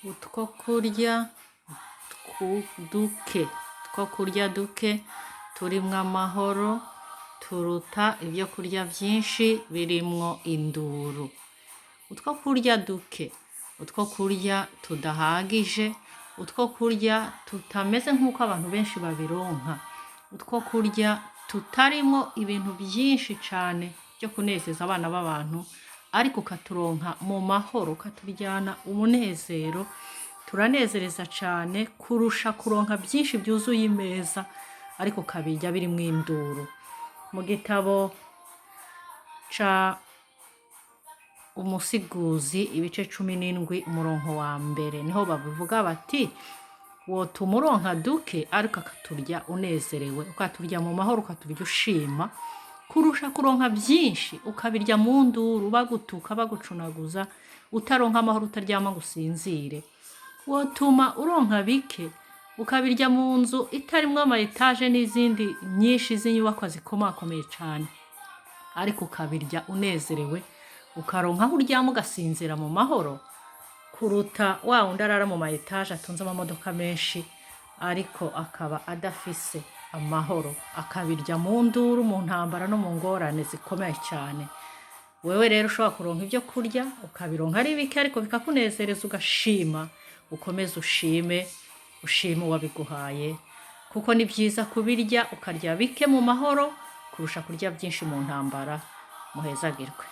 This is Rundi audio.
Utwo kurya duke, utwo kurya duke turimwo amahoro turuta ibyo kurya vyinshi birimwo induru. Utwo kurya duke, utwo kurya tudahagije, utwo kurya tutameze nk'uko abantu benshi babironka, utwo kurya tutarimwo ibintu vyinshi cane vyo kunezeza abana b'abantu, ariko ukaturonka mu mahoro, ukaturyana umunezero, turanezereza cane kurusha kuronka vyinshi vyuzuye imeza, ariko ukabirya birimwo induru. Mu gitabo ca Umusiguzi ibice 17 umurongo wa mbere niho babivuga bati: "Wotuma uronka duke ariko ukaturya unezerewe, ukaturya mu mahoro, ukaturya ushima, kurusha kuronka vyinshi ukabirya mu nduru, bagutuka, bagucunaguza, utaronka amahoro, utaryama ngo usinzire. Wotuma uronka bike ukabirya mu nzu itarimwo ama etaje n'izindi nyinshi z'inyubakwa zikomakomeye cane, ariko ukabirya unezerewe, ukaronka aho uryama ugasinzira mu mahoro, kuruta wa wundi arara mu ma etaje, atunze amamodoka menshi, ariko akaba adafise amahoro, akabirya mu nduru, mu ntambara no mu ngorane zikomeye cane." Wewe rero ushobora kuronka ibyo kurya, ukabironka ari bike ariko bikakunezereza, ugashima, ukomeze ushime, ushime uwabiguhaye, kuko ni vyiza kubirya, ukarya bike mu mahoro, kurusha kurya vyinshi mu ntambara. Muhezagirwe.